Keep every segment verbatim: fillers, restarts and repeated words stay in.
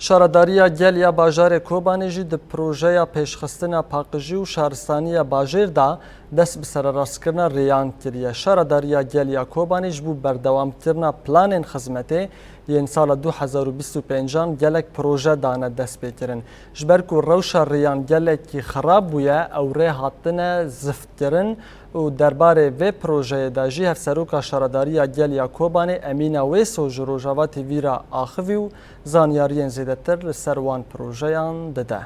Şaredariya Gel ya bajarê Kobanê jî di projeya pêşxistina paqijî û şaristaniya bajêr de dest bi sererastkirina rêyan kiriye. Şaredariya Gel ya Kobanê ji bo berdewamkirina planên xizmetê yên sala du hezar û bîst û pêncan gelek proje dane destpêkirin. Ji ber ku rewşa rêyan gelekî xirab bûye, ew rê hatine ziftkirin û derbarê vê projeyê de jî Hevseroka Şaredariya Gel ya Kobanê Emîna Wêso ji Rojava T V re axivî û zanyariyên zêdetir li ser wan projeyan dide.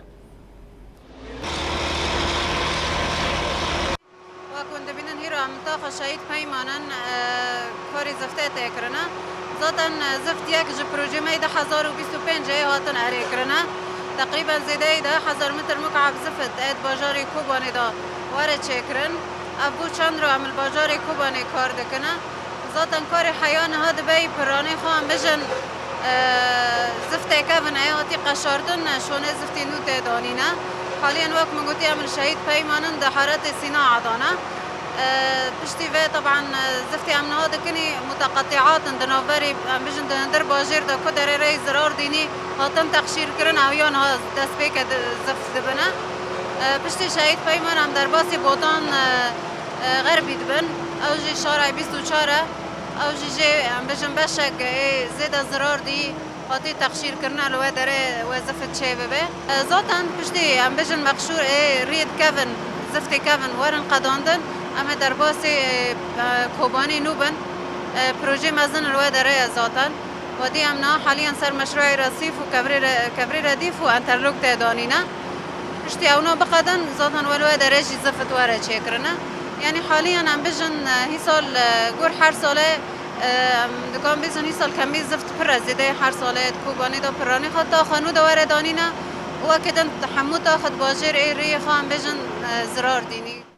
Wek hûn dibînin, hîro em li taxa Şehîd Peyman in, e, karê ziftê tê kirine. Zaten, e, zift yek ji projê me yê du hezar û bîst û pênc ê hatin erê kirine. Teqrîben zêdeyî deh hezar metr mukab zift ê di bajarê Kobanê de were çêkirin. Ev bû çend ro em li bajarê Kobanê kar dikine. Zaten karê heya niha dibe yî piranê xwe em bijin, e, ziftê kevin ê hatî qeşartin, e, şonê ziftê nû tê danîne. Haliyen wek min gotî em li Şehîd Peyman in di haretê Sîna Adana. E, piştî vê taban, e, ziftê em niha dikinî muteqetiat in di navberî em bijin di hundir bajêr de ku derê rê zirar dînî hatin texşîr kirin ew ya niha destpêke di, zift dibine. E, piştî Şehîd Peyman em derbasî Botan, e, e, Xerbî dibin. Ew jî şarayê bîst û çar e. Ew jî jê, em bijin beşek ê zêde zirar dî hatî texşîrkirine li we derê we zift çê bibe. E, zaten piştî em bijin mexşûr ê riyê kevin, ziftê kevin werin qedandin, em ê derbasî, e, e, Kobanî nû bin. E, projê mezin li we derê ye zaten. Wadî em niha haliyen ser meşruê resîf û kevrê re-, kevrê redîf û enterlok tê danîne. Piştî ewna biqedin, zaten we li we derê jî zift were çêkirine. Yanî haliyen em bijin, e, hîsal, e, gur her salê, e, em dikan bêjin hîsal kemî zift pir e, zêdeyê her salê di Kobanê de piranê xwe taxa nû de were danîne. Wekî din hemû taxa di bajêr ê riyê xwe em bêjin, e, zirar dînî.